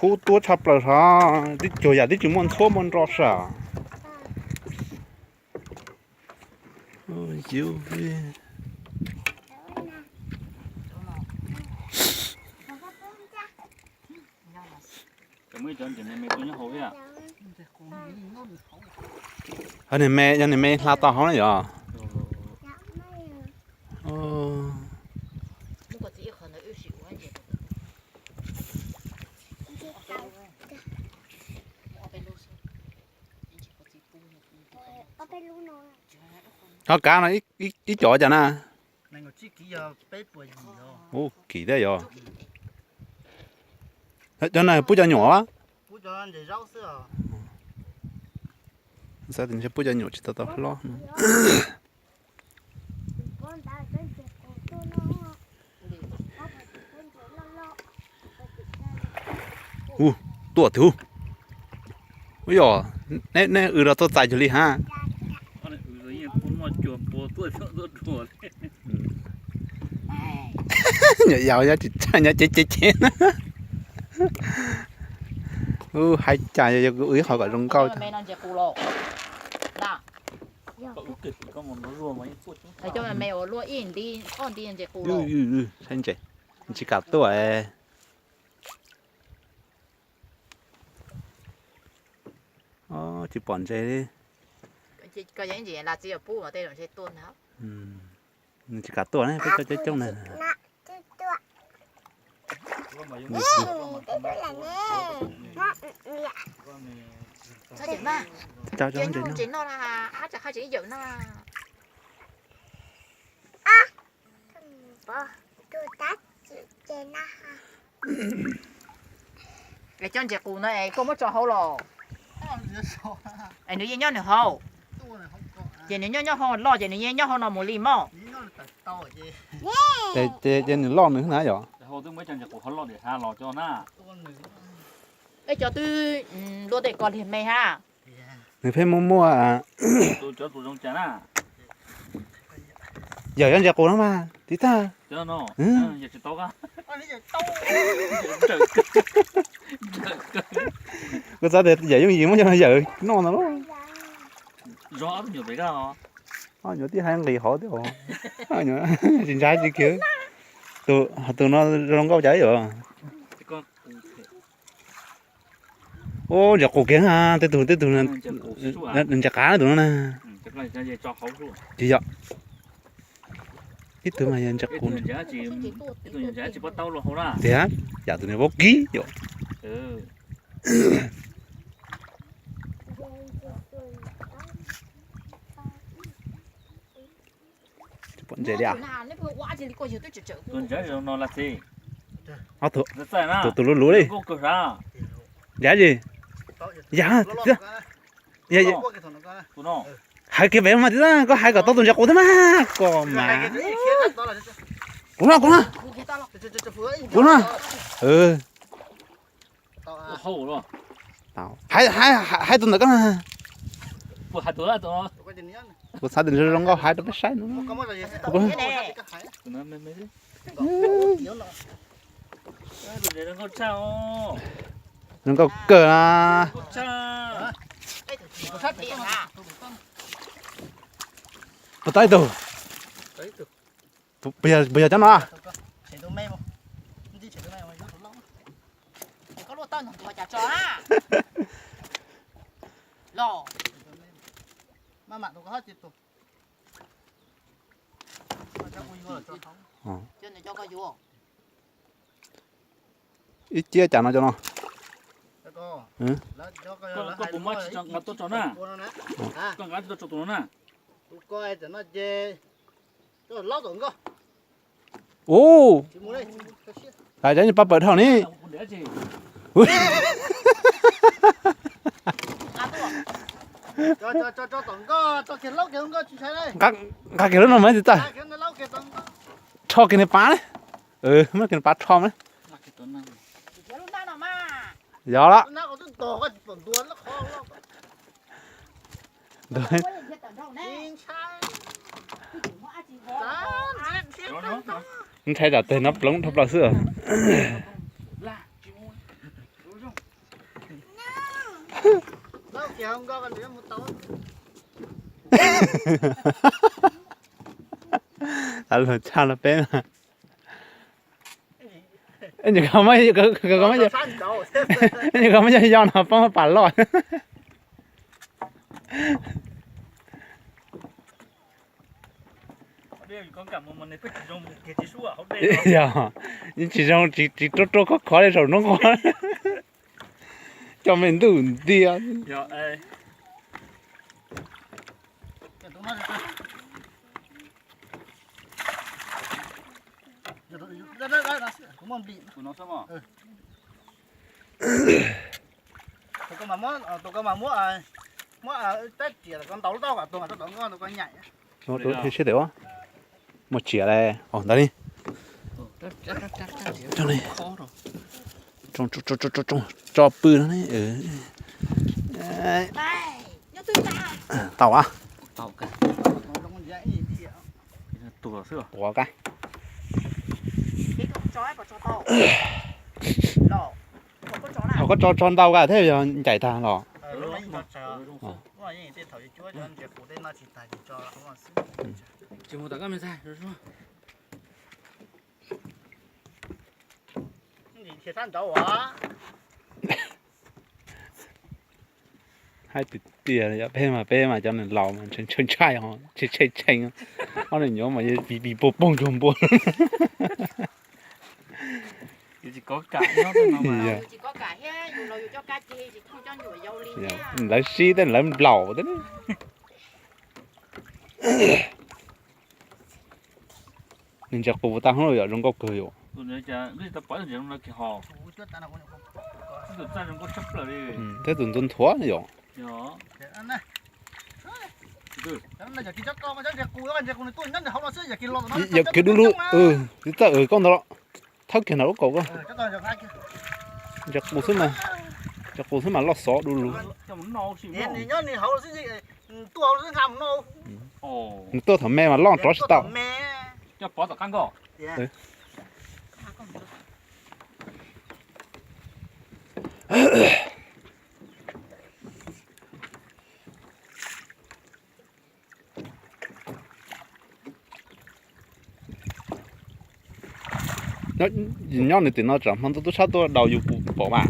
Kub tuab tshaj plaws sav, twb cuag yam twb tsis muaj ntxhuab muaj nro sav. Yog nws me hla tau hauv na yog. Ho kav no ib cov cas na? Ub, kim thiab yog. Cov no pub cov nyuam? Xav tias ntshe pub cov nyuam tsis tau tau hlob. Ub, tuaj twg? Ub yog, neb, neb w los tuaj txais cuag li ha. Nyuam yaus nyob tsis tshaj, nyob cev cev cev. Ub, haib cas yog kuv w ib qho kom zoo nkauj. Saib ntses, tsis kam tuaj. Tsis pom ntses li. Tsis kam tuaj, peb coob coob na. Es cov ntses qus no es koj muab tso hauv los? Es nws yeej nyob nws hauv. Ces nws nyob nyob hauv loj ces nws yeej nyob hauv no mus li mog. Ces nws loj nws na yom. Peb cov twb luaj tej ko li me ha. Nws pheej muaj muaj. Yawm cov ntses qus no mas tiv tag. Kuv xav tias yawm yooj yim muab cov no yawm noj ntag lauj. Nyuam tib hais nqis hauv thiab os. Tsis ntshai tsis kiag. Tus no zoo nkauj cas yom. Ub, ntses qus kiag na, tej tug tej tug ntses qav na tus no na. Tsis yog. Ib tug mas yog ntses qus tiag, yam tus nws vaub kib yom. Tsis pom ntses li as. Tus tus luv luv li. Yam li, yam, hais kiag pem mas tib, koj hais kom tau tus ntses qus thiab mas koj mas. Kuv no, kuv no, kuv no. Hais, hais tus ntawm koj na. Kuv xav tias zoo nkauj hais rau peb saib no. Zoo nkauj kawg na. Puas tau ib tug? Puas yog cov no? Ib ciab cas no cov no. Koj puas muab tsis tso nqa tuaj tso na? Koj nqa tuaj tso tus no na. Ub, hais cov paj pawg dhau ni. Nqa kiag lub no mas tsis tag. Rho kiag nws pav na. Muab kiag nws pav rho na. Yog lawm. Ntshai tsam teg no ploov dhau plaws xwb. Txav luag tshaj los peb mas. Nyuam qhuav muab yog no poob pam loj. Yog, yeej tsis zoo, tsis rau rau khov khov li saum nraub qaum. Coj me ntuj ntiag. Tus koj mas muab, tus koj mas muab, muab tab riam kom ntaus lub taub kom tuag rau tom nkoj tus koj nyaim. Siab tias muaj tsiam li. Ntawd li. Tso pw no ne. Tau a. Tuav ka. Thaum koj tso tso ntau ka thiaj yog ncaim tag los. Hais tiag tiag, yog peb mas peb mas cov neeg laus mas ntshai ntshai, ntshai tshee tshee. Ob niag nyuam mas pis pis puag poog cuag npua. Lawv sib tej lawv nplaum tej. Nws ntsia qus tag hnub yom, zoo nkauj kawg yom. Thiab tus ntxuav nthuav yom. Yog kiag du lug, txawj koj ntawd los thawb kiag nram lub kaum koj. Ntsia qus xwb mas, ntsia qus xwb mas loj xov du lug. Nws tuaj thaum me mas loj nrov tsis tau. Nyob nws tim no tsam hmo ntuj tub sab tuaj daus yus pom mas.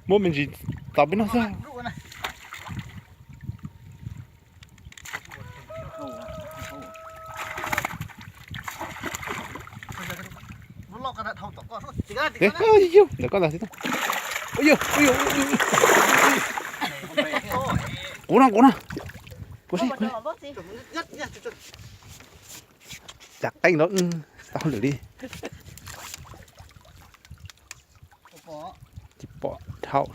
Muab me ntsis tau peb noj xwb. Ntawm koj ntag. Kuv no, kuv no. Kuv si, kuv si. Cas qeej nrov tau lawm li. Tsis pom dhau.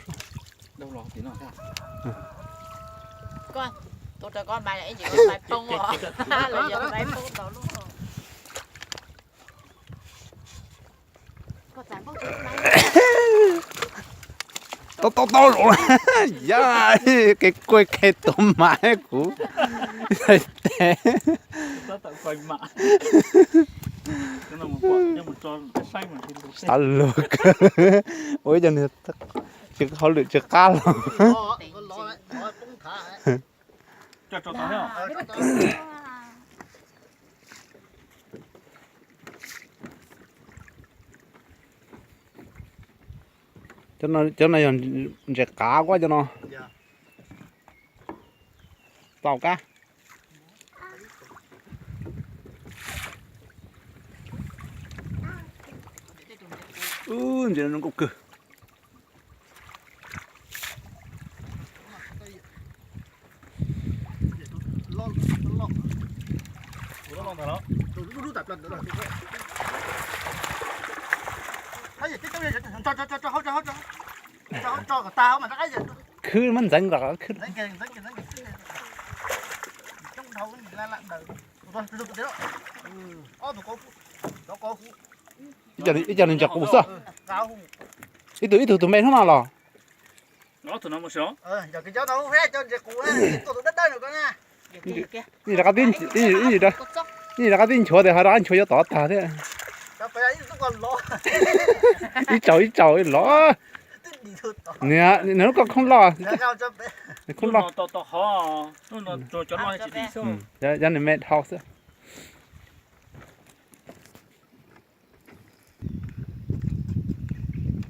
Tau tau tau los. Yog kev kuj kev tuag mas kuv tes. Xav lug kawg. Ua ib co niag tsis hauj lwm tsis qab los. Cov no yog ntses qav kuab cov no. Tau kab. Ntses no zoo nkauj kawg. Khwb mas ntxeev kom khwb. Ib co nws ntses qus xwb. Ib tug ib tug tus me hnub no los. Ib rov qab tib nchuav tias ho rov qab nchuav tias ho rov qab nchuav yuav tod tag thiab. Ib tsaus ib tsaus los. Nws lub koj khoob loj, khoob loj. Yog nws me dhau xwb.